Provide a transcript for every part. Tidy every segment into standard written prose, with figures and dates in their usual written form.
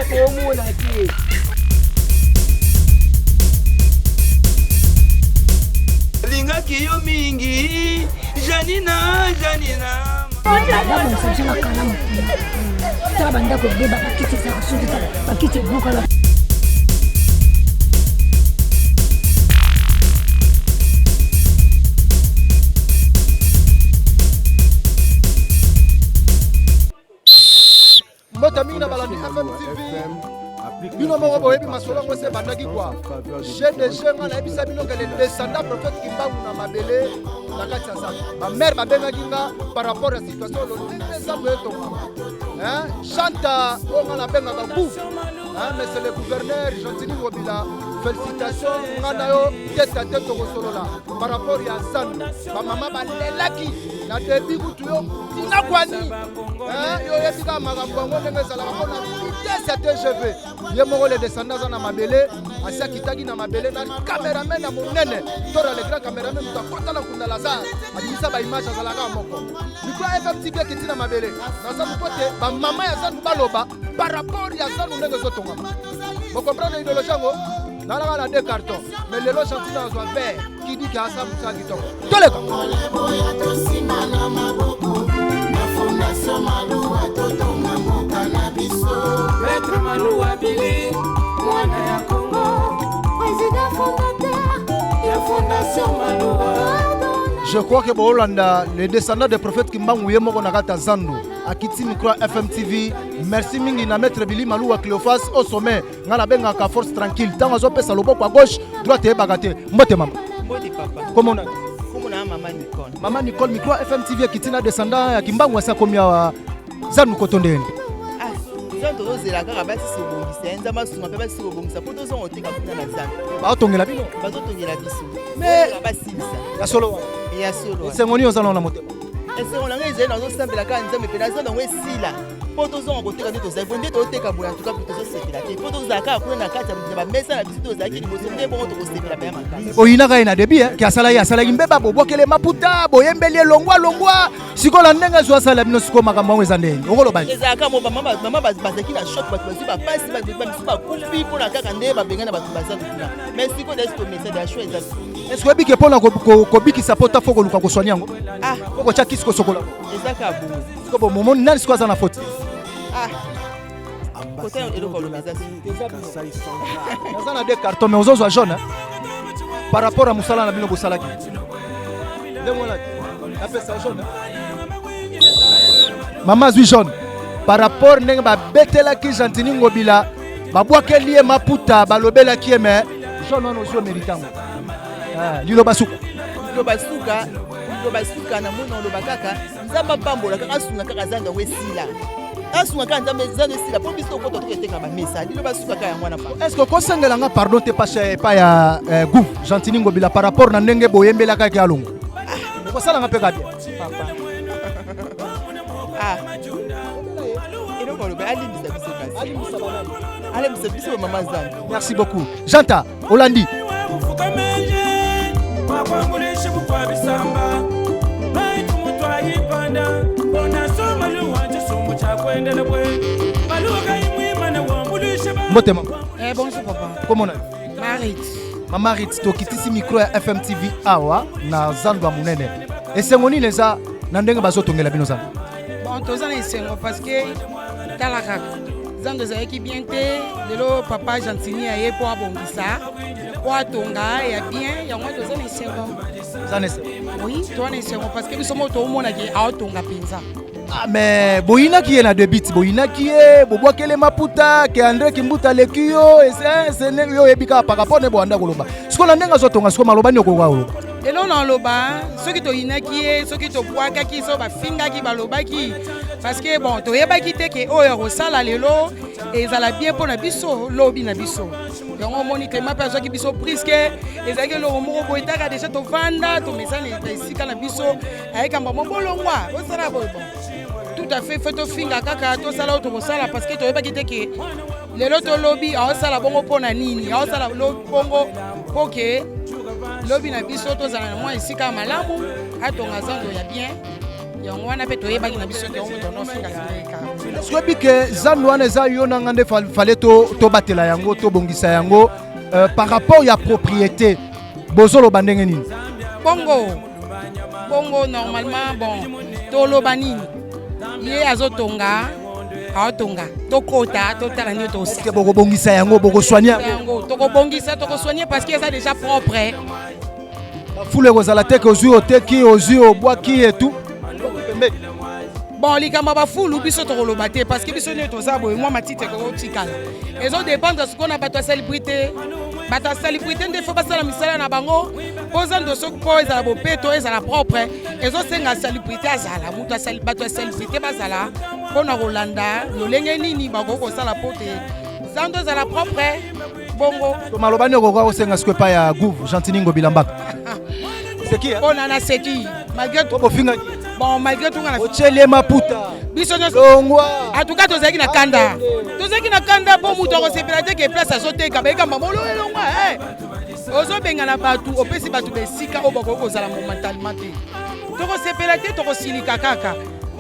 Toomona te. Lingaki yo mingi Janina, Janina. Babongisa biso na kalamu kuna. Tala bandako ebeba, bakiti ezalaka soki tala bakiti ebukana. Mbote mingi na balandi FM TV. Bino moko boyebi masolo yango ese ebandaki kwa GDG. Nga nayebisa bino ke le descendant prophète Kimbangu na mabele na kati ya zamba. Bamare babengaki nga par rapport ya situation lolenge zamba etongama. Chanta oyo nga nabengaka gouv, monsieur le gouverneur Gentiny Ngobila, félicitation. Nga na yo tete à tete, tokosolola par rapport ya zando. Bamama balelaki na début kutu yo tina kwani. Yo oyebi kaka makambo yango ndenge ezalaka mpona vitesse ya TGV. Ye moko le descendant aza na mabele, asi akitaki na mabele na cameraman ya monene Tora le grand cameraman, moto akɔta na kunda Lazare, abimisa baimage, azalaka moko. Micro FM TV ekiti na mabele na zandu mpo te bamama ya zandu baloba par rapport ya zandu ndenge ezotongama. Bocomprendre idéologie yango. Nalaka na deux cartons, mais lelo Gentiny azwa vert kidiki asa mosala kitoko. Toleka. Boya tosimba na maboko na Fondation Maluwa, totonga mboka na biso. Maître Maluwa Bili, mwana ya Congo, président fondateur ya Fondation Maluwa. Je crois que boolanda le descendant de prophète Kimbangu ye moko na kati ya zando, akiti micro ya FM TV. Merci mingi na maître Bili Maluwa Cléophas au sommet. Ngai nabengaka force tranquille ntango azopesa loboko ya gauche, droite eyebaka te. Mbote mama. Mbote papa. Komona? Komona ya mama Nicole. Mama Nicole, micro ya FM TV ekiti na descendant ya Kimbangu, asi akomi awa zandu koto ndeni. Ah, nzambe, tozozela kaka basisi kobongisa ye. Nzambe asunga mpe basisi kobongisa mpo tozonga koteka kuna na nzambe. Baotongela bino? Bazotongela biso. Mais- Basilisa. Ya solo wana? Ya solo wana. Esengo nini oza nao na motema? Esengo na ngai ezali, nazosambela kaka Nzambe mpe na nzambe yango esila mpo tozonga koteka nde tozali boye. Nde toteka boye, antuka mpe tozosepela te mpo tozala kaka kuna na kati ya bamesa na biso tozalaki liboso. Nde bongo tokosepela mpe ya makasi. Oyinaka ye na début ke asala ye, asalaki mbeba, bobwakele maputa, boyembeli elongwa longwa. Sikoyo na ndenge azwa asala bino, sikoyo makambo yango eza ndenge okoloba nini? Ezalaka mo bamama bazalaki na choc, bato bazwi bapasi, bamisu bakufi mpona kaka nde babengana bato baza kuna. Mais sikoyo dasi tomesa ya choix eza. Est ce oyebi ke mpona kobikisa pota, faut koluka kosoigner yango? Ah. Faut kotya kisi, kosokola. Eza kaka bongo. Sikoyo bomomoni nani sikoyo aza na faute? Ah, kota eloko oloba eza. Naza na deux carton, mais ozozwa jaune, hein? Par rapport à mosala na bino bosalaki ndenge wana, napesa jaune, hein? Mama azwi jaune par rapport ndenge babetelaki Gentiny Ngobila, babwakeli ye maputa, balobelaki ye. Mais jaune wana ozwi, omérite yango. Ah, liloba suka. Liloba suka, liloba suka na mona oloba kaka Nzambe apambola kaka, asunga kaka zando yango esila, asunga kaka Nzambe, zando esila mpo biso okota toketeka bamesa. Liloba suka kaka yango wana pa. Est ce que okosengela nga pardon te pashe epai ya gouv Gentiny Ngobila par rapport na ndenge boyembelaka eke alongo? Okosalanga mpe ka bien. Papa, ah, eloko oloba, alimbisa biso kasi, alimbisa biso bamama zando. Merci beaucoup Janta Olandi. Ufukameje wakwambulisha bukwa bisamba baitu mutwayipanda onasoma luwanje sumu chakwendele bwe maluka imwimane wambulisha. Mbote mama. Eh, bonjour papa. Komona? Marit. Mama Rit, tokitisi micro ya FM TV awa na zando ya monene. Esengo nini eza na ndenge bazotongela bino zando? Bon, toza na esengo parce que tala kaka, zando ezalaki bien te. Lelo papa Gentiny aye mpo abongisa, mpo atonga ya bien yango, toza na esengo. Eza na esengo? Oui, toza na esengo parce que biso moko toomonaki aotonga mpenza. Ah, mais boyinaki ye na début, boyinaki ye, bobwakele maputa ke André Kimbuta aleki yo. Ese yo oyebi kaka par rapport ne boanda koloba. Sikoyo na ndenge azotonga sikoyo, maloba nini okoka koloba? Elo na oloba, soki toyinaki ye, soki tobwakaki, soki bafingaki, balobaki, parce que bon, toyebaki te ke oyo akosala lelo ezala bien mpo na biso lobi na biso. Yango omoni Clément mpe azwaki biso puisque ezalaki eloko moko boye. Taka déjà tovanda, tomesana esika na biso, ayekamba mo bolongwa, osala boye. Bon, tout à fait, faut tofinga kaka, tosala oyo tokosala parce que toyebaki te ke lelo tolobi aosala bongo mpo na nini. Aosala bongo mpo ke lobi na biso tozala na mwa esika ya malamu, atonga zando ya bien. Yango wana mpe toyebaki na biso te moto anofinga Cédric. Soki ke zandu wana eza yo na nga nde fallait tobatela yango, tobongisa yango par rapport ya propriété, bozoloba ndenge nini? Bongo bongo, normalement, bon, toloba nini? Ye azotonga, aotonga, tokota, totala nini tosala. Bokobongisa yango, bokosoigne? Yango tokobongisa, tokosoigne, parce que eza déjà propre. Fulu ekozala te ke ozwi, oteki, ozwi, obwaki etu pembeni? Bon, likambo ya bafulu, biso tokoloba te, parce que biso nde toza boye, mwa matiti ekokotikala. Ezodépendre sikoyo na bato ya salubrité. Bato ya salubrité nde faut basala misala na bango, mpo zando soki mpo ezala bopeto, ezala propre, ezosenga salubrité azala moto. Bato ya salubrité bazala mpona kolanda lolenge nini bakoki kosala mpo te zando ezala propre bongo. To maloba nini okoka kosenga sikoyo epai ya gouve Gentiny Ngobila Mbaka? Seki mpona na seki malgré tout. Bofingaki. Bon, malgré tout nga na otyeli ye maputa. Biso nyonso. Longwa. En tout cas tozalaki na kanda, tozalaki na kanda, mpo moto akosepela te ke place azoteka, bayekamba molo elongwa. Ozobengana bato, opesi bato besika oyo bakoki kozala momentalement te. Tokosepela te, tokosilika kaka.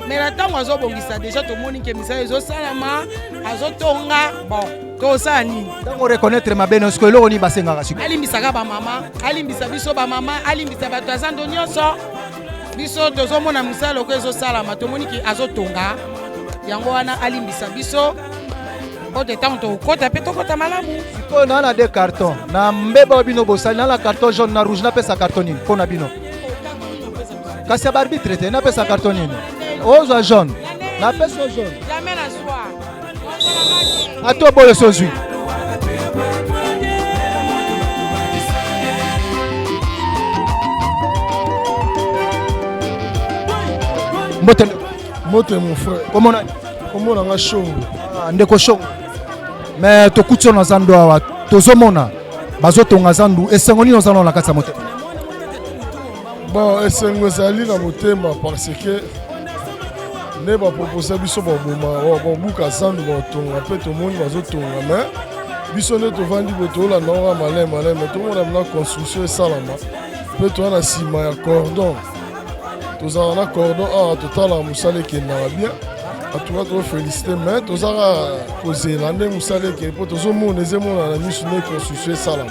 Mais na ntango azobongisa déjà, tomoni ke misala ezosalama, azotonga. Bon, tosala nini? Ntango reconnaître mabe na sikoyo, eloko nini basengaka sikoyo? Alimbisaka bamama, alimbisa biso bamama, alimbisa bato ya zando nyonso. Biso tozomona mosala loko ezosalama, tomoni ke azotonga yango wana, alimbisa biso po te ntango tokokota mpe tokota malamu. Sikoyo naa na deux carton na mbeba oyo bino bosali, naa na carton jaune na rouge. Napesa carton nini mpo na bino? Kasi ya baarbitre te. Napesa carton nini? Ozwa jaune, napesa yo jaune. Jamais nazwa. Ata oboyo, so ozwi. Mbote, ndeko. Mbote, mon frère. Kombo nani? Kombo na nga Shongo. Ah, ndeko Shongo, mais tokuti oyo na zandu awa, tozomona bazotonga zandu. Esengo nini oza nano na kati ya motema? Bon, esengo ezali na motema parce que nde bapropose biso baboma, babuka zandu, batonga mpe tomoni bazotonga. Mais biso nde tovandi boye, tolanda ngo malin malin, mais tomona mna construction esalama mpe toza na nsima ya cordon, tozala na cordon awa, totalaka mosala ekendaka bien. Atuka tofélicité, mais tozaka kozela nde mosala ekende, mpo tozomona, ezemonana na miso nde construction esalama.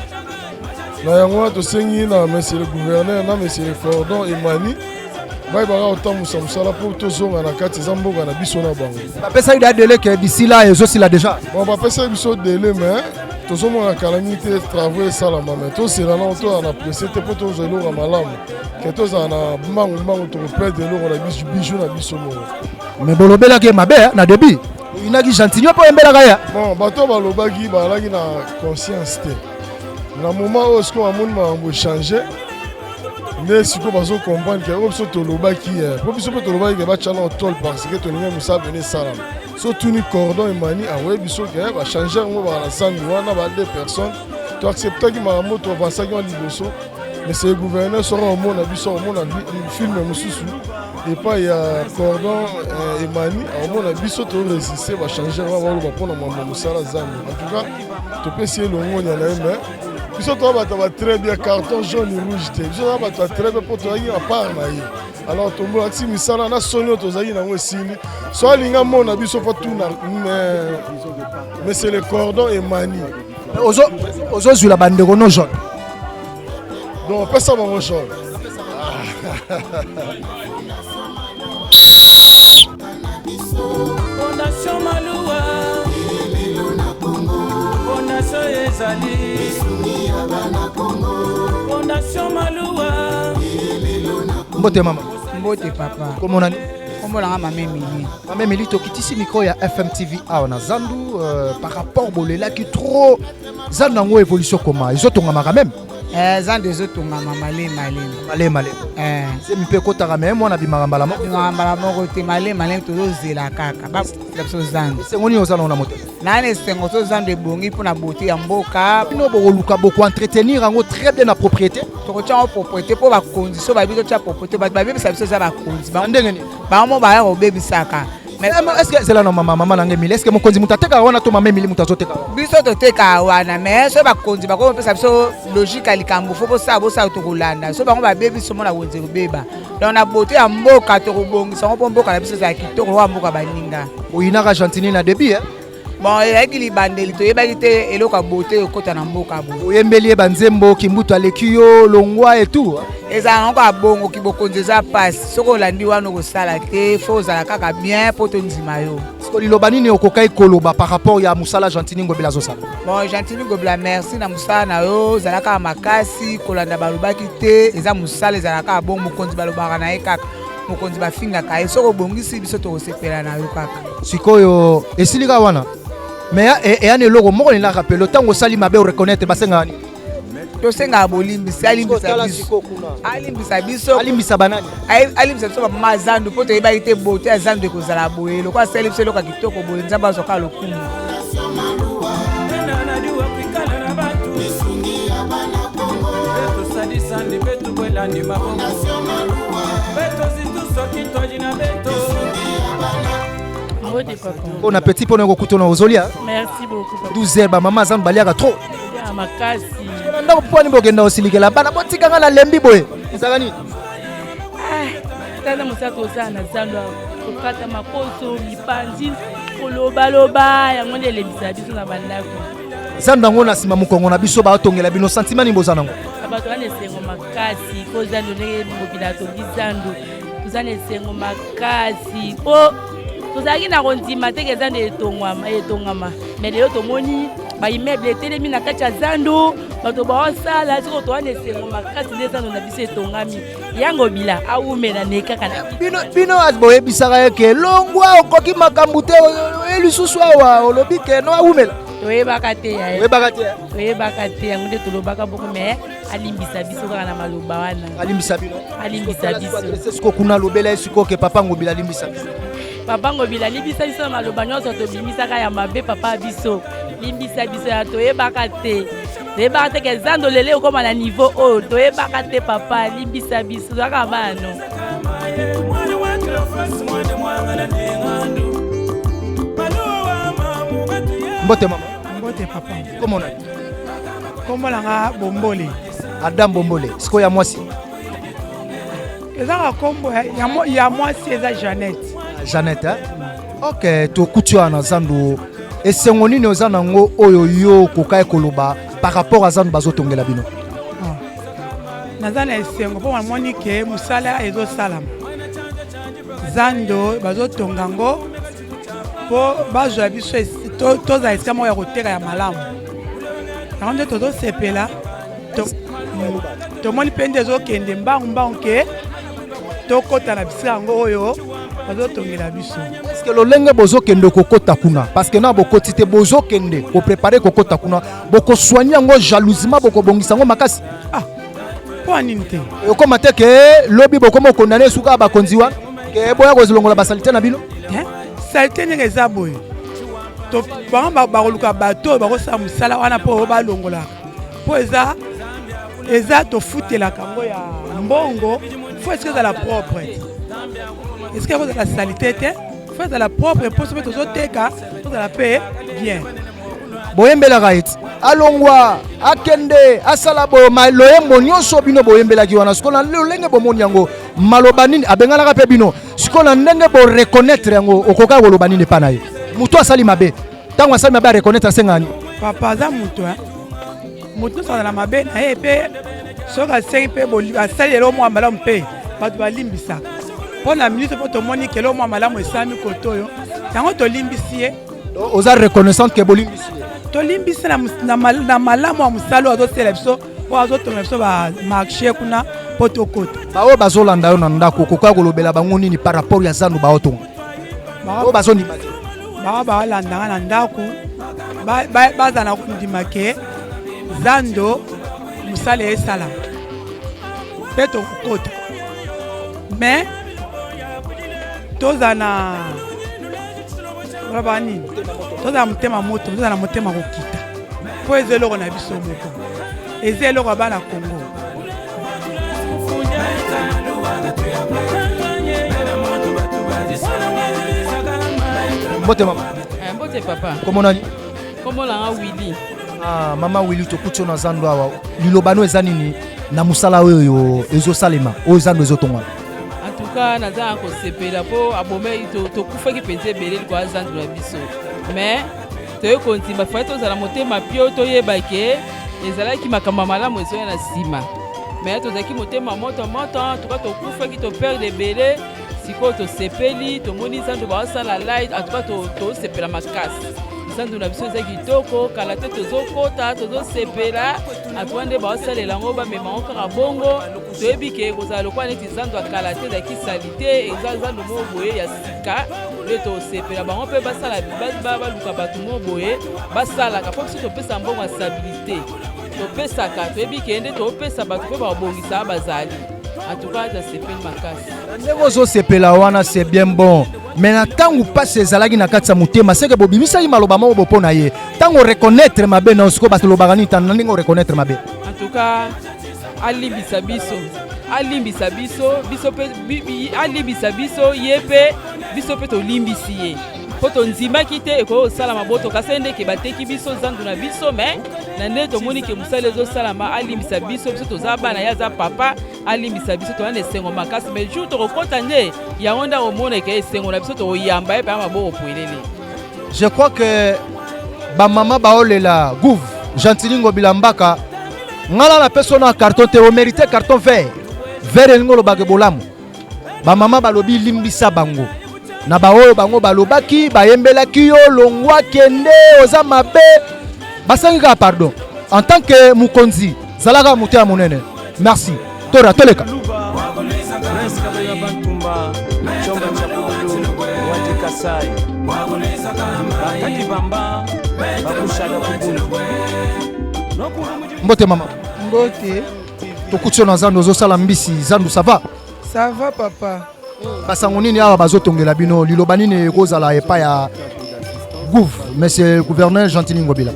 Na yango wana tosengi na monsieur le gouverneur na monsieur le cordon Emani bayebaka kotambusa mosala mpo tozonga na kati. Eza mboka na biso na bango. Bapesaki da délai ke bisila ezosila déjà? Bon, bapesaki biso délai, mais tozomona kala mingi te travaux esalama. Mais tosela nano, tozala na presse te mpo tozwa eloko ya malamu, ke tozala na mbangu mbangu, tokoperdre eloko na biso, bijou na biso moko. Mais bolobelaki ye mabe na début, oyinaki Gentiny mpo oyembelaka ye. Bon, bato balobaki bazalaki na conscience te. Na moment oyo sikoyo bamoni makambo echange, nde sikoyo bazocomprendre ke oyo biso tolobaki, mpo biso mpe tolobaki ke batya na tôle parce que tolingi mosala pene esalama. So tuni cordon Emani, akoyebi biso ke bachange yango, baka na zandu wana ba deux personnes. Toacceptaki makambo, toavansaki wana liboso. Mais c'est gouverneur, soki omona biso, omona film mosusu epai ya cordon Emani, akomona biso toresiste. Bachange wana baloba mpona mwambo mosala zandu. En tout cas topesi ye longonya na ye. Mais biso toza bato ba très bien, carton jaune, rouge te. Biso toza bato ya très bien mpo tozalaki na part na ye. Alors tombolakisi misala na soni oyo tozalaki nango esili. So alinga mona biso mpo tuna monsieur le cordon Emani. Ozozwila bandeko no jaune? Donc opesa bango jaune. Fondation Maluwa, fondation ezali Fondation Maluwa. Mbote, mama. Mbote, papa. Kombo nani? Kombo nanga Mama Emilie. Mama Emilie, tokitisi micro ya FMTV awa na zandu par rapport bolelaki trop zandu yango, évolution koma ezotongamaka même? Eh, zandu ezotongama malemi malemi. Malemi malemi. Eh. Zemi mpe ekotaka, me mwana bimaka mbala moko? Bimaka mbala moko te, malemi malemi, tozozela kaka bakotela biso zandu. Esengo nini oza nango na motema? Nani esengo so zandu ebongi mpona beauté ya mboka. Bino bokoluka bokoentretenir yango très bien na propriété? Tokotia yango propriété, mpo bakonzi so bayebi totia propriété. Bato babebisa biso eza bakonzi. Na ndenge nini? Bango mo baya kobebisaka. Mais est-ce que zela na mama mama na ngai Emilie, est-ce que mokonzi moto atekaka wana to mama Emilie moto azoteka? Biso totekaka wana, mais soki bakonzi bakomi kopesa biso logique ya likambo, fo bosala bosala, tokolanda. So bango babebi somo na wenze kobeba. Donc na beauté ya mboka tokobongisa yango mpo mboka na biso ezala kitoko lokola mboka baninga. Oyinaka Gentiny na début, hein? Bon, ezalaki libandeli, toyebaki te eloko ya beauté ekota na mboka boye. Oyembeli ye banzembo, Kimbutu aleki yo, longwa et tout. Ezala nango kaka bongo, kibokonzi eza mpasi. Soki olandi wana okosala te, fo ozala kaka bien mpo tondima yo. Siko liloba nini okokaki koloba par rapport ya mosala Gentiny Ngobila azosala? Bon, Gentiny Ngobila, merci na mosala na yo, ozala kaka makasi, kolanda balobaki te, eza mosala ezala kaka bongo, mokonzi balobaka na ye kaka, mokonzi bafingaka ye, soki obongisi biso tokosepela na yo kaka. Sikoyo esili kaka wana, mais eya na eloko moko nini rappeler, ntango osali mabe oreconnaître, basengaka nini? Tosengaka bolimbisi, alimbisa biso, alimbisa biso. Alimbisa banani? Alimbisa biso bamama zandu, mpo toyebaki te beauté ya zandu ekozala boye. Lokola asali biso eloko ya kitoko boye, Nzambe azwaka lokumu. Mbote papa. Bon appétit mpona kokutana ozolia. Merci beaucoup papa. 12 heures bamama zandu baliaka trop. Ya makasi. Na ndako mpo nini bokenda kosilikela bana, botika nga nalembi boye, ezalaka nini? Tala mosala tozala na zando awa, kokata makoso, mipanzi, kolobaloba, yango nde elembisaka biso na bandako. Zando yango na nsima mokongo na biso baotongela bino, sentiment nini boza nango? Bato wana esengo makasi mpo zando ndenge mokili atongi zando, toza na esengo makasi mpo tozalaki na kondima te ke zando etongwama, etongama. Mais lelo tomoni baimmeuble etelemi na kati ya zando, bato baosala. Sikoyo toza na esengo makasi nde zando na biso etongami. Yango bila awumela ne kaka na bino. Bino boyebisaka ye ke longwa, okoki makambo te, oye lisusu awa, olobi ke no awumela. Toyebaka te ya. Oyebaka te? Toyebaka te, yango nde tolobaka bongo, mais alimbisa biso kaka na maloba wana. Alimbisa bino. Alimbisa biso. Siko kuna alobela ye sikoyo ke papa Ngobila alimbisa biso. Papa Ngobila alimbisa biso na maloba nyonso tobimisaka ya mabe. Papa biso, limbisa biso ya toyebaka te, toyebaka te ke zando lelo ekóma na niveau oyo, toyebaka te. Papa, limbisa biso, tozalaka bana no. Mbote mama. Mbote papa. Komona? Kombo nanga Bombole. Adam Bombole. Sikoyo ya mwasi? Ezaka kombo ya mwasi eza Jeannette. Jeannette, eh? Ok, tokuti wana na zando, esengo nini oza nango oyo yo okokai koloba par rapport a zando bazotongela bino? Naza na esengo mpo namoni ke mosala ezosalama, zando bazotonga yango mpo bazwa biso tozala esika moko ya koteka ya malamu. Yango nde tozosepela, tomoni mpe nde ezokende mbangu mbangu ke tokɔta na bisika yango oyo bazotongela biso. Est-ce lolenge bozokende kokota kuna, parce que na bokoti te, bozokende koprépare kokota kuna, bokosoigne yango jalousement, bokobongisa yango makasi? Ah, mpo nini te? Ekóma te ke lobi bokoma okondane suka ya bakonzi wana ke boya kozilongola basaleté na bino? Saleté ndenge eza boye, bango bakoluka bato oyo bakosala mosala wana mpo balongolaka, mpo eza tofutelaka yango ya mbongo, fo esika ezala propre, esika ekozala saleté te, fo ezala propre, mpo soki tozoteka tozala mpe bien. Boyembelaka eti alongwa, akende, asala boye, loyembo nyonso bino boyembelaki wana. Sikoyo na lolenge bomoni yango, maloba nini abenganaka mpe bino? Sikoyo na ndenge boreconnaître yango, okoka koloba nini epa na ye? Moto asali mabe, ntango asali mabe areconnaître, asengaka nini? Papa aza moto, moto nyonso azala mabe na ye, mpe soki asengi mpe asali eloko mwa malamu mpe bato balimbisaka. Mpo na ministre, mpo tomoni ke eloko mwa malamu esalami kote oyo, yango tolimbisi ye. Oza reconnaissante ke bolimbisi ye? Tolimbisi na malamu ya mosala oyo azosala biso, oyo azotonga biso bamarché kuna mpo tokota. Baoyo bazolanda yo na ndako, okoka kolobela bango nini par rapport ya zando baotonga, oyo bazondima te? Bao baolandanga na ndako, bazala na kondima ke zando mosala esalama mpe tokokota, mais tozala na baloba nini, tozala motema moto, tozala na motema kokita, mpo eza eloko na biso moko, eza eloko ya bana Kongo. Mbote mama. Eh, mbote papa. Kombo nani? Kombo na nga Willy. Ah, mama Willy, tokuti yo na zando awa. Liloba no eza nini na mosala oyo ezosalema, oyo zando ezotongwana? En tout cas, naza na kosepela mpo abomaki, tokufaki mpenza ebele likolo ya zando na biso. Mais toye kondima, fallait tozala motema pio, toyeba ke ezalaki makambo ya malamu ezoya na nsima. Mais tozalaki motema moto moto, en tout cas tokufaki, toperdre ebele. Sikoyo tosepeli, tomoni zando baosala light, en tout cas tosepela makasi. Zando na biso eza kitoko, kala te tozokota, tozosepela. En tout cas nde baosalela yango, bamema yango kaka bongo. Toyebi ke ekozala lokola neti zando ya kala te, ezalaki salite, eza zando moko boye ya sika nde tosepela. Bango mpe basala, baluka bato moko boye basalaka, mpo biso topesa mbongo ya stabilité, topesaka, toyebi ke nde topesa bato mpe babongisa bazali. En tout cas nasepeli makasi. Ndenge ozosepela wana, c'est bien bon, mais na ntango mpasi ezalaki na kati ya motema, seke bobimisaki maloba moko bo mpo na ye. Ntango reconnaître mabe na yo, sikoyo balobaka nini tana na ndenge oreconnaître mabe? En tout cas alimbisa biso, alimbisa biso, biso mpe alimbisa biso, ye mpe biso mpe tolimbisi ye, mpo tondimaki te ekoki kosalama bo tokasa ndeke bateki biso zandu na biso. Mais na nde tomoni ke mosala ezosalama, alimbisa biso. Biso toza bana, ye aza papa, alimbisa biso. Toza na esengo makasi, mais jour tokokɔta nde yango nde akomona ke esengo na biso, tokoyamba ye mpe ya maboko pwelele. Je crois que bamama baolela gouv Gentiny Ngobila Mbaka. Nga na napesi yo na carton te, omérite carton vert. Vert elingi olobaka bolamu. Bamama balobi limbisa bango na baoyo bango balobaki, bayembelaki yo longwa, kende, oza mabe. Basengi kaka pardon. En tant que mokonzi, zalaka moto ya monene. Merci, tora toleka. Prince Kabela Bantumba, Chomba Chakulu, Wadi Kasai, Bakati Bamba, Bakushaka Kubulu. Mbote mama. Mbote. Tokuti yo na zando, ozosala mbisi. Zandu ça va? Ça va, papa. Basango nini awa bazotongela bino? Liloba nini ekozala epai ya gouv, monsieur gouverneur Gentiny Ngobila?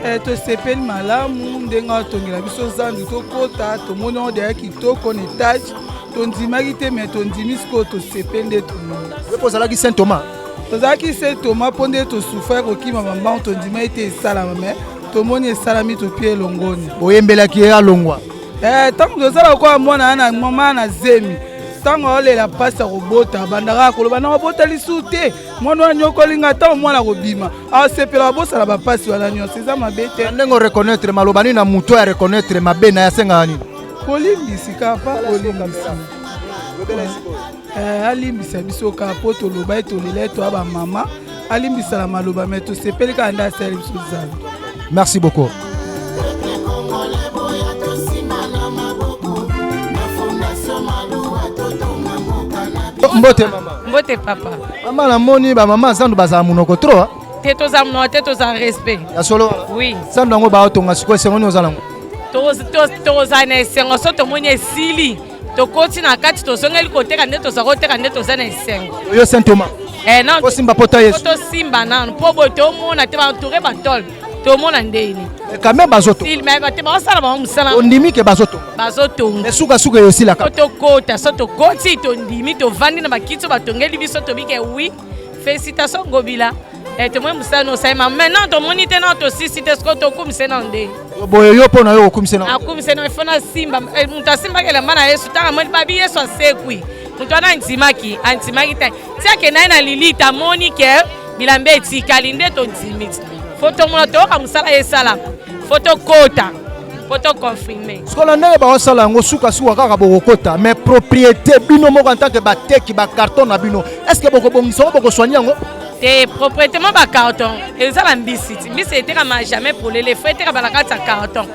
Eh, tosepeli malamu ndenge atongela biso zandu. Tokota, tomoni yango deya kitoko na étage. Tondimaki te, mais tondimi sikoyo, tosepeli nde tomoni. Yo mpo ozalaki Saint Thomas? Tozalaki Saint Thomas mpo nde tosufra kokima bambango. Tondimaki te esalama, mais tomoni esalami, topie elongoni. Boyembelaki ye alongwa? Eh, ntango tozala lokola mwana na mama na zemi, ntango aolela mpasi ya kobota, abandaka koloba na kobota lisusu te, mwana wana nyokoli nga. Ntango mwana kobima, asepela, abosala bapasi wana nyonso, eza mabe te. Ndenge oreconnaître, maloba nini na moto oyo areconnaître mabe na ye asengaka nini? Kolimbisi kaka, pa kolimbisi. Eh, alimbisa biso kaka mpo toloba ye, tolela ye, toya bamama, alimbisala maloba, mais tosepeli kaka nde asali biso zala. Merci beaucoup. Congolais boya, tosimba na maboko na Fondation Maluwa, totonga mboka na biso. Mbote mama. Mbote papa. Mama, namoni bamama zandu bazala monoko trop. Te, toza monoko te, toza respect. Ya solo? Oui. Zandu yango baotonga sikoyo, esengo nini ozala yango? Tokozala na esengo so tomoni esili, tokoti na kati, tozongeli koteka nde toza koteka, nde toza na esengo. Oyo Saint Thomas? Eh, non. Osimba pota Yesu. Po tosimba nanu, mpo boye tomona te baentoure batole, tomona ndeni. Quand même bazotonga. Mais te, baosala bango mosala. Ondimi ke bazotonga? Bazotonga. Mais sukasuka eyosilaka. Po tokota, so tokoti, tondimi, tovandi na bakiti oyo batongeli biso, tobike oui, félicitation Ngobila. Eh, tomoni mosala no osalema. Maintenant tomoni te nao, tosisi te, sikoyo tokumise nao nde. Boye yo mpo na yo okumisa na? Akumise nao, ifo nasimba. Eh, moto asimbaki elamba na Yesu ntango amoni babi Yesu asekwi, moto wana andimaki, andimaki te ti akenda ye na lilita, amoni ke bilamba etikali. Nde tondimi ti fo tomona, toyoka mosala esalama, fo tokota mpo toconfirme. Sikoyo na ndenge baosala yango, sukasuka kaka bokokota, mais propriété bino moko en tant que bateki bacarton na bino, est ce que bokobongisa yango, bokosoigne yango? Te, propriété mo bacarton eza bambisi ti mbisi etekama jamais polele, fo etekama na kati ya carton.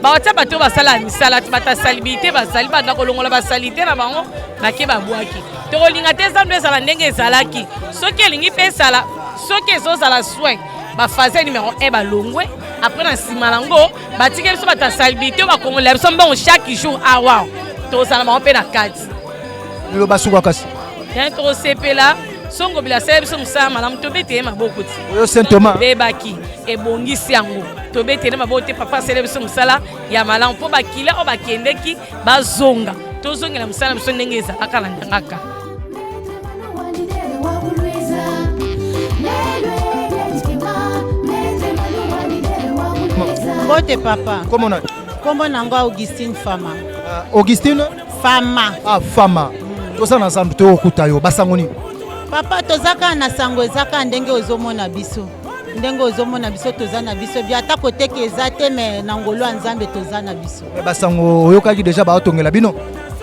Baotia bato oyo basala misala ti bato ya salubrité bazali, banda kolongola basalite na bango, bake babwaki. Tokolinga te zando ezala ndenge ezalaki. Soki elingi mpe esala, soki ezozala soin, baphase numéro 1 balongwe, après na nsima nango batikeli biso bato ya salubrité oyo bakongolela biso mbongo chaque jour. Awa tozala bango mpe na kati. Liloba suka kasi. Tokosepela so Ngobila asala biso mosala malamu, tobete ye maboko ti. Oyo Saint Thomas? Bebaki ebongisi yango, tobetele maboko te. Papa asala biso mosala ya malamu mpo bakila oyo bakendeki bazonga, tozongela mosala na biso ndenge ezalaka na ndangaka. Mbote papa. Kombo nani? Kombo na ngo Augustine Fama. Augustine Fama. Ah, Fama. Toza na zandu tokokuta yo basango nini? Papa, toza kaka na sango, eza kaka ndenge ozomona biso, ndenge ozomona biso, toza na biso bi ata koteka eza te, me na ngolu ya Nzambe toza na biso. Me basango oyokaki deja baotongela bino?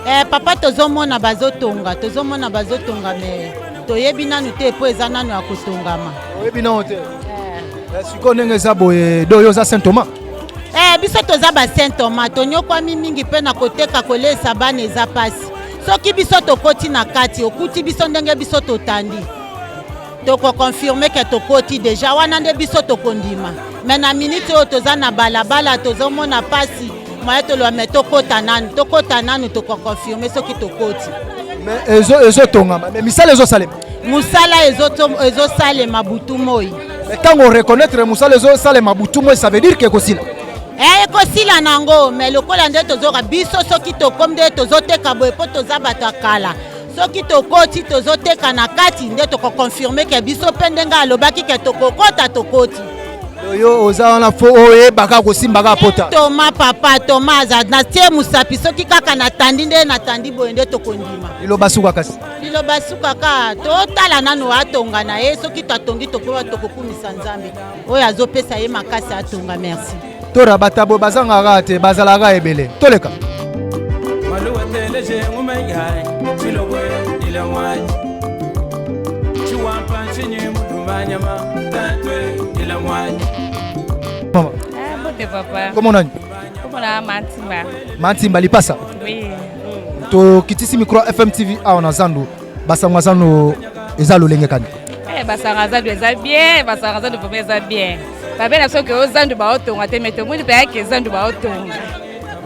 Eh, papa, tozomona bazotonga, tozomona bazotonga, me toyebi nanu te mpo eza nanu ya kotongama. Oyebi nano te? Eh, sikoyo ndenge eza boye, do yo oza Saint Thomas? Eh, biso toza ba Saint Thomas, tonyokwami mingi mpe na koteka koleisa bana eza mpasi. Soki biso tokoti na kati, okuti biso ndenge biso totandi, tokokonfirme ke tokoti deja wana, nde biso tokondima. Me na miniti oyo toza na balabala, tozomona mpasi moye toloba, me tokota nanu, tokota nanu, tokokonfirme soki tokoti. Me ezotongama, me misala ezosalema? Mosala ezosalema butu moi. Ntango oreconnaitre mosala ezosalema butu moi, ça veut dire ke ekosila? Eh, ekosila nango, me lokola nde tozoka biso, soki tokomi nde tozoteka boye, mpo toza bato ya kala, soki tokoti tozoteka na kati, nde tokokonfirme ke biso mpe ndenge alobaki ke tokokota, tokoti. Yo oza wana, fo oyebaka kosimbaka pota. Toma papa, Toma aza natie mosapi, soki kaka natandi nde natandi boye, nde tokondima. Liloba suka kasi? Liloba suka kaka totala nanu atonga na ye. Soki tatongi, tokoba tokokumisa Nzambe oyo azopesa ye makasi atonga. Merci. Tora batabo bazangaka te, bazalaka ebele. Toleka. Maluwateleje ngumengai chilobwe ilamwaji chiwampa nchinyi mudumanyama tatwe ilamwaji. Mama. Ah, mbote papa. Kombo nani? Kombo na Mantimba. Mantimba Lipasa. Oui. Tokitisi micro FM TV awa na zandu. Basango ya zandu eza lolenge kani? Eh, basango ya zandu eza bien, basango ya zandu vraiment eza bien. Babena soki oyo zandu baotonga te, me tomoni mpe yake zandu baotonga.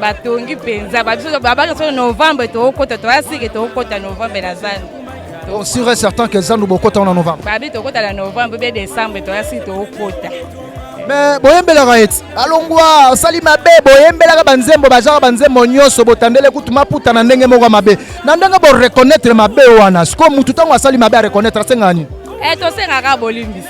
Batongi mpenza, babiso babaki soki novembre tokokota, toyasike tokokota novembre na zandu. Donc sûr et certain que zandu bokota wana novembre? Babi tokota na novembre be décembre, toyasiki tokokota. Me boyembelaka eti alongwa osali mabe, boyembelaka banzembo, bazaka banzembo nyonso, botandele kutu maputa na ndenge moko ya mabe, na ndenge boreconnaitre mabe wana. Sikoyo mutu ntango asali mabe areconnaitre, asengaka nini? Eh, tosengaka bolimbisi.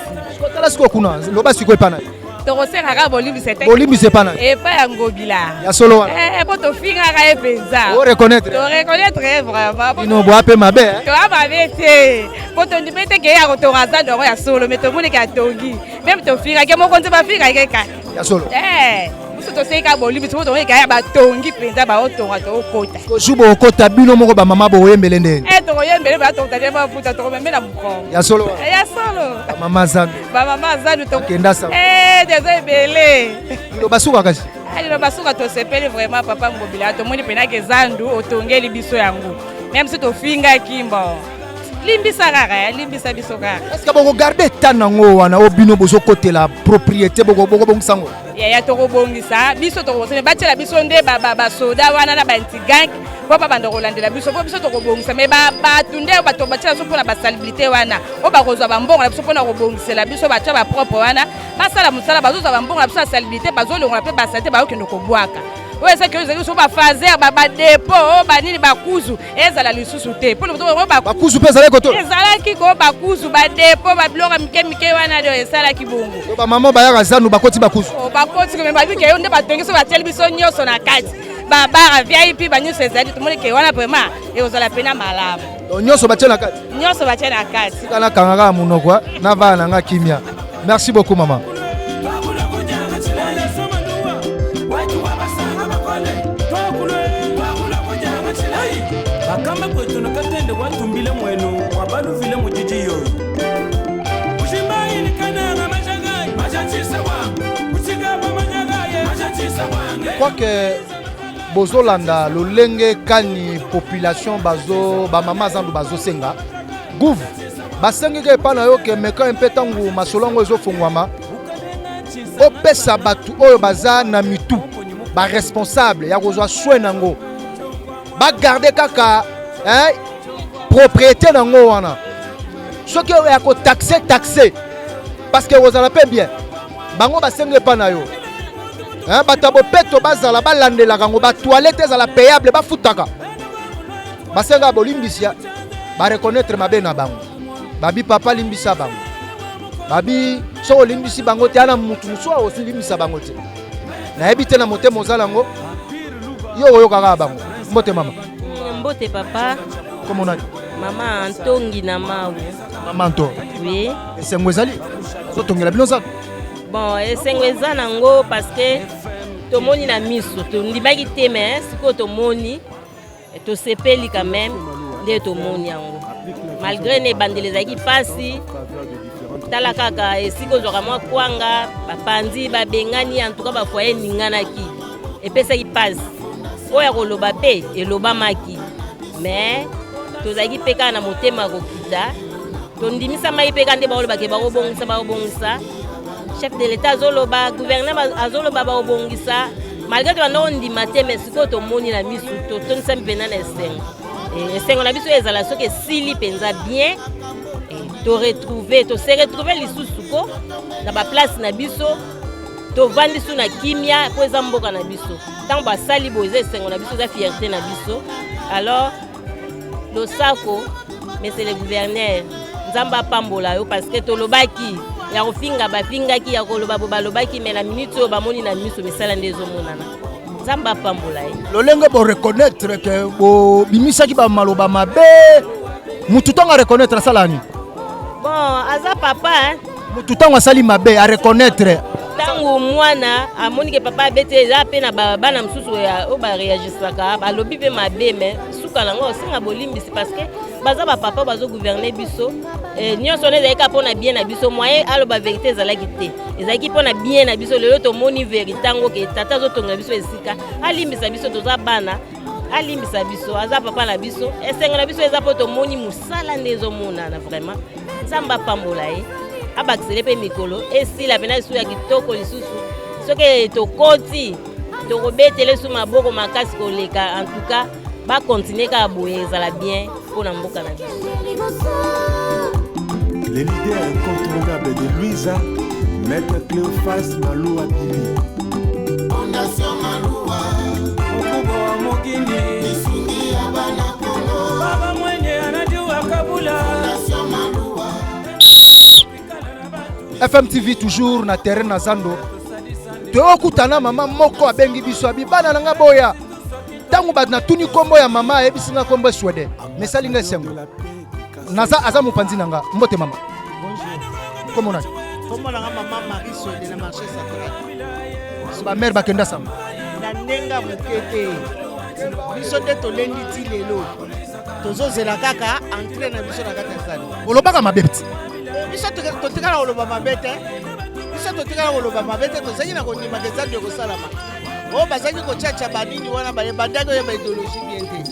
Tala sikoyo kuna, loba sikoyo epa na ye. Tokosengaka bolimbisi ete Bolimbisi epa na ye? Epai ya Ngobila. Ya solo wana? Eh, po tofingaka ye mpenza. O reconnaître? Toreconnaitre ye vraiment. Bino boya mpe mabe, eh? Toya mabe te, po tondimi te ke ye akotonga zando yango ya solo, me tomoni ke atongi. Meme tofingaki mokonzi, bafingaki ka. Ya solo? Eh, biso tosengi kaka bolimbisi, po tomoni kaya batongi mpenza, baotonga, tookota. Jour bokota, bino moko bamama boyembele ndeni? Eh, tokoyembele, batokotale mafuta, tokomeme na mokongo. Ya solo? Eh, ya solo. Bamama zandu. Bamama zandu. Akenda sa. Eh, toza ebele. Liloba suka kasi? Liloba suka, tosepeli vraiment papa Ngobila, tomoni mpenake zandu otongeli biso yango. Meme si tofingaki, bon, limbisa kaka, limbisa biso kaka. Est ce que bokogarde ta nango wana oyo bino bozokotela propriété, bokobongisa yango? Yaya, tokobongisa biso, tokobongisa. Batiela biso nde basoda wana na baantigang mpo babanda kolandela biso, mpo biso tokobongisa. Me bato nde bato batiela biso mpona basalubrité wana, oyo bakozwa bambongo na biso mpona kobongisela biso, batia bapropre wana, basala mosala. Bazozwa bambongo na biso ya salubrité, bazolongola mpe basaleté, bazokende kobwaka. Oyo ezaki, oyo ezali biso bafaser, badepo oyo banini, bakuzu ezala lisusu te mpo Bakuzu mpe ezalaki koto? Ezalaki ko bakuzu, badepo, babiloko mike mike wana do esalaki bongo. Bamama bayaka zandu, bakoti bakuzu. Bakoti me babike yo nde batongi so, batieli biso nyonso na kati, babara VIP, banyonso ezali. Tomoni ke wana vraiment ekozala pena malamu. Nyonso batie na kati? Nyonso batie na kati. Tika nakanga kaka monoko na bana na nga kimia. Merci beaucoup mama. Bakamba kwetu na katende watumbile mwenu wabaluvile mujiji yoyo ushimbailikananga majagai majachisawa uchikapa majagaye majachisawange. Quoique bozolanda lolenge kani population bazo, bamama zandu bazosenga gouve, basengiki epai na yo ke meka mpe ntango masolo yango ezofungwama, opesa bato oyo baza na mitu baresponsable ya kozwa soin nango, bagarde kaka, hein, propriété nango wana. Soki ya kotaxe, taxe, parce que kozala mpe bien. Bango basengi epai na yo, hein, bato ya bopeto bazala balandelaka yango, batoilette ezala payable, bafutaka. Basengaka bolimbisi, bareconnaitre mabe na bango, babi papa limbisa bango. Babi soki olimbisi bango te, ana mutu mosusu akolimbisa bango te. Nayebi te na motema ozala yango. Yo oyoka kaka bango. Mbote mama. Mbote papa. Kombo nani? Mama Antongi na Mawu. Mama Antongi. Oui. Esengo ezali. Ozotongela bino zando. Bon, esengo eza nango parce que tomoni na miso, tondimaki te mais sikoyo tomoni tosepeli quand même nde tomoni yango malgré na ebandeli ezalaki mpasi. Tala kaka esika ozwaka mwa kwanga, bapanzi babengani, en tout cas bafoyer eninganaki, epesaki mpasi. Oyo ya koloba mpe elobamaki, mais tozalaki mpe kaka na motema ya kokita. Tondimisamaki mpe kaka nde baolobake bakobongisa, bakobongisa. Chef de l'État azoloba, gouverneur azoloba, bakobongisa. Malgré tobanda kondima te, mais sikoyo tomoni na misu, totondisami mpenza na esengo. Esengo na biso ezala soki esili mpenza bien, toretrouve, tose retrouve lisusu ko na baplace na biso, tovandi su na kimia mpo eza mboka na biso. Ntango basali boye, eza esengo na biso, eza fierté na biso. Alors losako, monsieur le gouverneur, Nzambe apambola yo, parce que tolobaki ya kofinga, bafingaki, ya koloba bo balobaki, mais na minute oyo bamoni na miso, misala nde ezomonana. Nzambe apambola ye. Lolenge boreconnaître ke bobimisaki bamaloba mabe, mutu ntango areconnaître asala nini? Bon, aza papa, hein? Mutu ntango asali mabe areconnaître. Ntango mwana amoni ke papa abeti, eza mpe na bana mosusu oyo bareagisaka, balobi mpe mabe, mais suka nango osenga bolimbisi, parce que baza bapapa bazogouverne biso. Nyonso wana ezalaki kaka mpona bien na biso. Moyen aloba vérité ezalaki te, ezalaki mpona bien na biso. Lelo tomoni vérité yango ke tata azotongela biso esika. Alimbisa biso, toza bana, alimbisa biso, aza papa na biso. Esengo na biso eza mpo tomoni mosala nde ezomonana. Vraiment, Nzambe apambola ye, abakisele mpe mikolo, esila mpena lisusu ya kitoko lisusu. Soki tokoti, tokobetele su maboko makasi koleka. En tout cas, bakontinue kaka boye, ezala bien mpo na mboka na biso. Le leader incontournable de Louisa, Maître Cléophas Maloua Billy. Fondation Maluwa, mokubwa wa mokili, lisungi ya bana Kongo, baba mwenye anajua kabula. Fondation Maluwa. FMTV toujours na terrain na zando. Toyokutana mama moko abengi biso, abi bana na nga boya. Ntango bato natuni nkombo ya mama, ayebisi nga nkombo Swede, mais esali nga esengo. Naza aza mopanzi na nga. Mbote mama, kombo nani? Kombo na nga mama Marie Swede na marché central. Bamare bakenda sango. Na ndenge ya moke te, biso nde tolendi ti lelo, tozozela kaka entrée na biso na kati ya zando. Olobaka mabe ti? Biso totikala koloba mabe te, biso totikala koloba mabe te. Tozalaki na kondimaka ezando ekosalama. Oyo bazalaki kotiatia banini wana, bandaki oyeba idéologie bien te.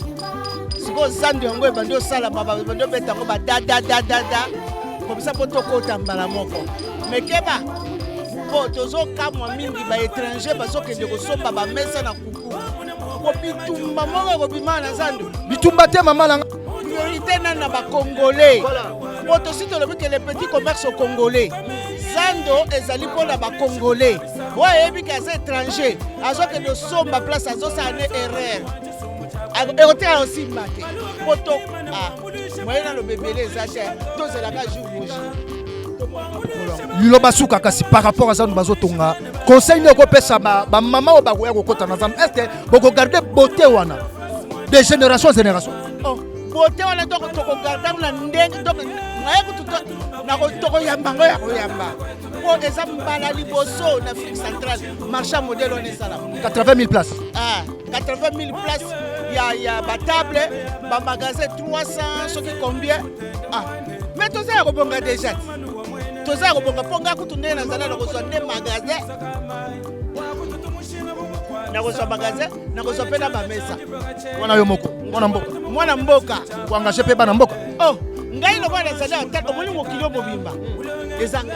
Sikoyo zando yango ebandi osalama, bandi obeta yango badadadadada komisa mpo tokota mbala moko. Mekeba mpo tozokamwa mingi, baétranger bazokende kosomba bamesa na kuku, po bitumba moko ekobima na zando. Bitumba te, mama na nga. Priorité nani na bacongolais, po tosi tolobi ke le petit commerce au congolais. Zando ezali mpona bacongolais. Oyo ayebi ke aza étranger, azokende osomba place, azosala ne erreur, ekotikala osimba te. Po to moyen naloba ebele eza te, tozelaka jour boji. Liloba suka kasi par rapport à zando bazotonga, conseil nini okopesa bamama oyo bakoya kokɔta na zando? Est ce que bokogarde beauté wana de génération en génération? Oh, beauté wana tokogarde yango na ndenge donc naye kutu tokoyamba yango ya koyamba, mpo eza mbala liboso na Afrique centrale marché ya modèle wana esalama. 80 000 places. Ah, 80 000 places ya batable, bamagasin 300 soki combien. Ah, mais toza ya kobonga déjà ti, toza ya kobonga, mpo nga kutu ndenge nazala, nakozwa nde magasin, nakozwa magasin, nakozwa mpe na bamesa. Wana yo moko mwana mboka? Mwana mboka. Koengage mpe bana mboka? Oh, ngai lokola nazali ata omoni mokili oyo mobimba ezanga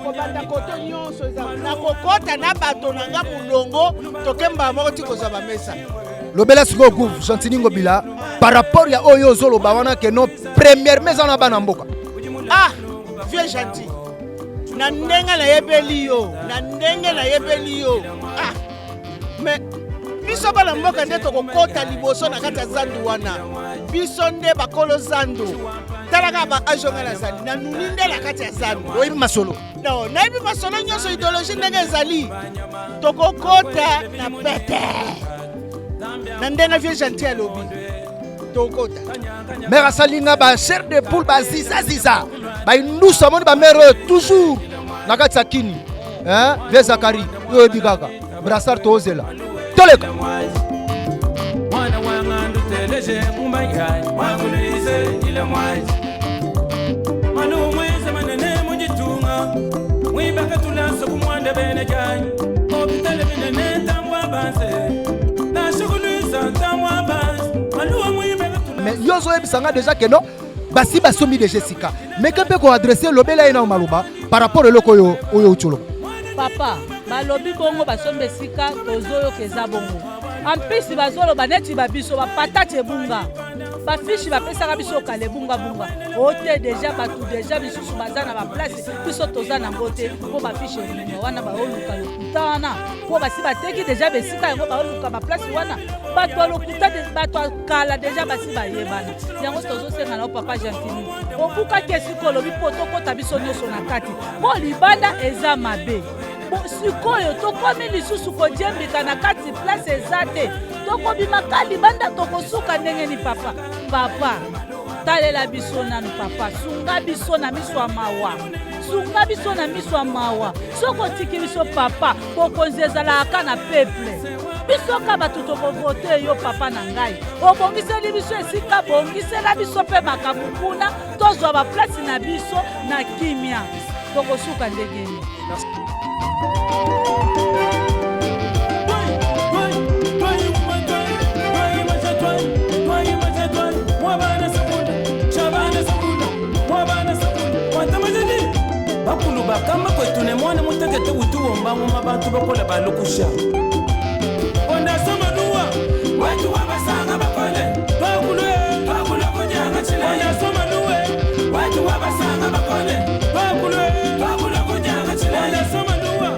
kobanda koto nyonso, eza nakokɔta na bato na nga molongo, tokembaka moko ti kozwa bamesa. Lobela sikoyo gouv Gentiny Ngobila par rapport ya oyo ozoloba wana ke non, premièrement eza na bana mboka. Ah, vieux Gentil, na ndenge nayebeli yo, na ndenge nayebeli yo, ah, mais Biso bana mboka nde tokokota liboso na kati ya zandu wana. Biso nde bakolo zandu. Tala kaka ba age nga nazali, nanuni nde na kati ya zandu. Oyebi masolo? Non, nayebi masolo nyonso, ideologie ndenge ezali. Tokokota na pete. Na ndenge vieux gentil alobi. Tokokota. Mère asali nga ba chair de poule ba ziza ziza. Ba indusa amoni ba mère oyo toujours na kati ya kini. Hein? Vieux Zakari, yo oyebi kaka. Brassard tozela. Toleka. Mwana wangandu teleje mumbayai wanguluize ile mwaji manu mweze manene mujitunga mwibaka tulasa kumwanda bene janyi obitale binene tambwa banze nashuguluiza tambwa banze maluwa mwibaka Mais yo ozoyebisa nga déjà que non basi basombi déjà esika meke mpe koadresse lobela ye nao maloba par rapport eloko oyo oyo outi oloba. Papa, balobi bongo basombi esika tozoyoka eza bongo. En plus bazoloba neti ba biso ba patate ebunga. Ba fiche bapesaka biso kala ebungabunga. Ote deja bato deja misusu baza na ba place biso toza nango te mpo ba fiche ebunga wana baoluka lokuta wana mpo basi bateki deja besika yango baoluka ba place wana bato ya lokuta bato ya kala deja basi bayebana yango tozosenga na yo papa Gentini obukaki esika olobi mpo tokota biso nyonso na kati mpo libanda eza mabe. Sikoyo tokomi lisusu kodiembika na kati place eza te, tokobima ka libanda tokosuka ndenge ni papa? Papa talela biso nanu papa, sunga biso na miso ya mawa, sunga biso na miso ya mawa. Soki otiki biso papa, bokonzi ezalaka na peuple, biso ka bato tokovote yo papa na ngai. Obongiseli biso esika, bongisela biso mpe makambo kuna, tozwa baplace na biso na kimia. Tokosuka ndenge nini? Bakulu bakamba kwetu ne mwana mutekete utuwomba ngoma bantu bakola balukusha ondasoma luwa wetu wabasanga bakole bakulu bakulu kunyanga chile ondasoma luwe wetu wabasanga bakole bakulu bakulu kunyanga chile ondasoma luwa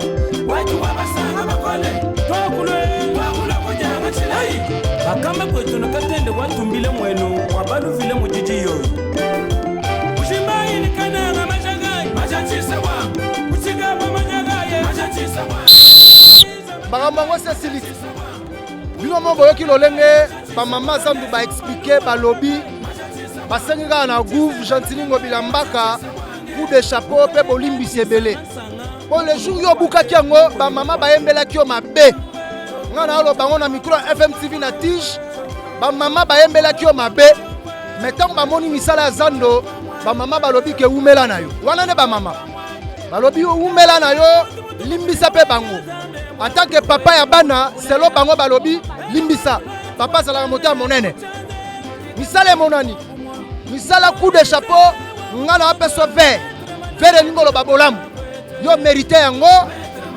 wetu wabasanga bakole bakulu bakulu kunyanga chile bakamba kwetu nakatende watumbile mwenu wabaluvile mujiji yoyo ushimbayinikanaga majagai majachisawa uchigaba majagaye majachisawa makambo yango esi esili bino moko boyoki lolenge bamama zandu baexplike balobi basengi kaka na gouve Gentiny Ngobila Mbaka coup de chapeau mpe bolimbisi ebele mpo le jour yo obukaki yango bamama bayembelaki yo mabe. Nga na oloba yango na micro ya FMTV na tige, bamama bayembelaki yo mabe, mais ntango bamoni misala ya zando bamama balobi ke wumela na yo. Wana nde bamama balobi wumela na yo, limbisa mpe bango en tant que papa ya bana. Selo bango balobi limbisa papa, azalaka moto ya monene, misala emonani, misala coup de chapeau. Nga na apesa vert vert elingi oloba bolamu, yo mérite yango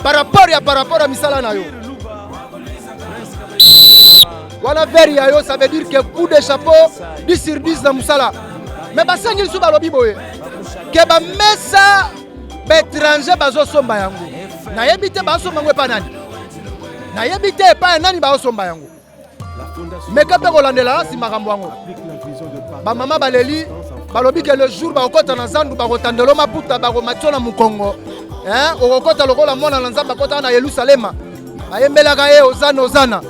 par rapport ya par rapport ya misala na yo wana. Vert ya yo, ça veut dire que coup de chapeau, 10 sur 10 na mosala. Mais basengi lisusu, balobi boye ke bamesa baétranger bazosomba yango, nayebi te bazosomba yango epai nani, nayebi te epai ya nani bazosomba yango. Meka mpe kolandela nasi makambo yango. Bamama baleli, balobi ke le jour bakokɔta na zandu, bakotandelo maputa, bakomatio na mokongo, okokɔta lokola mwana na Nzambe akɔtaka na Yelusalema, bayembelaka ye ozana ozana.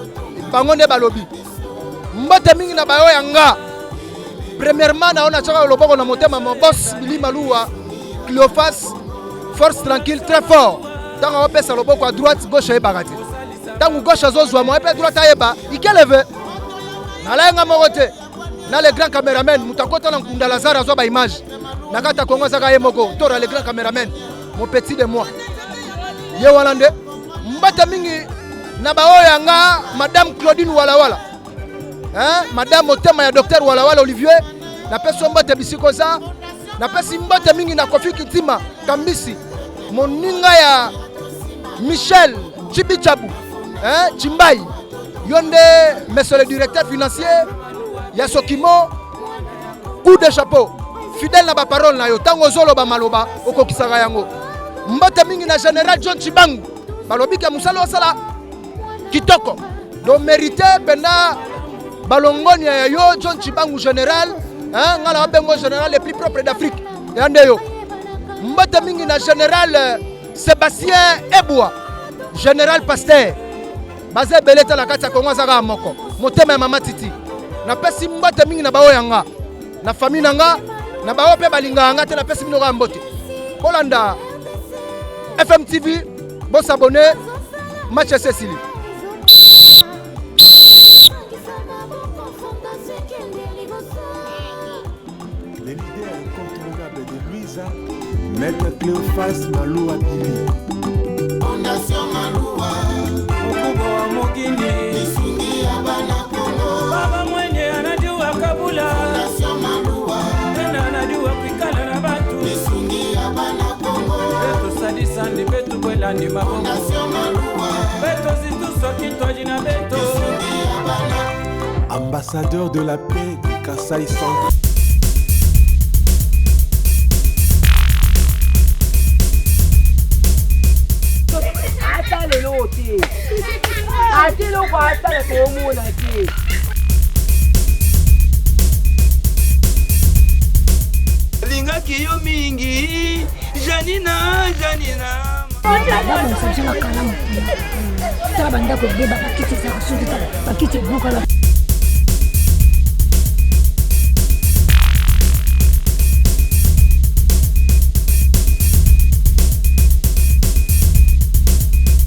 Bango nde balobi mbote mingi na bayo ya nga. Premièrement na yo natiaka loboko na motema, mo boss Bili Maluwa Cleophas, force tranquille, très fort. Ntango aopesa loboko à droite, gauche ayebaka te. Ntango gauche azozwa moye mpe droite ayeba ikeleve nalayenga moko te. Na le grand cameraman, moto akota na nkunda Lazare azwa baimage na kati ya Kongo, azaka ye moko tora le grand cameraman, mon petit de moi, ye wana nde. Mbote mingi na baoyo ya nga, madame Claudine Walawala, hein? Madame motema ya docteur Walawala Olivier, napesi yo mbote bisika oza. Napesi mbote mingi na Kofi Kitima Kambisi, moninga ya Michel Chibichabu, hein? Chimbai, yo nde monsieur le directeur financier ya Sokimo, coup de chapeau, fidèle na baparole na yo, ntango ozoloba maloba okokisaka yango. Mbote mingi na général John Chibangu, balobi ke mosala osala kitoko. Donc mérite mpenza balongonia ya yo John Tshibangu général, hein, nga na bengo général le plus propre d'Afrique ya nde yo. Mbote mingi na général Sébastien Ebwa, général pasteur. Baza ebele te na kati ya Kongo, aza kaka moko, motema ya mama Titi. Napesi mbote mingi na baoyo ya nga, na famille na nga, na baoyo mpe balingaka nga te, napesi bino kaka mbote. Bolanda FMTV, bosabone, match esi esili. Le leader incontournable de Louisa, Maître Cléophas Maloua Billy. Fondation Maloua, mokubwa wa mokili, lisungi ya bana Kongo. Baba mwenye anajua kabula, Fondation Maloua, tena anajua kuikala na batu, lisungi ya bana Kongo. Betusadisandi betukwelandi maboko, Fondation Maloua, betozitusoki na beto, lisungi ya bana. Ambassadeur de la paix du Kasaï Central. Ata lelo te, ata eloko asala toomona te. Alingaki yo mingi, Janina, Janina. Babongisa biso na kalamu kuna, tala bandako ebeba, bakiti ezaka soki, tala bakiti ebukana.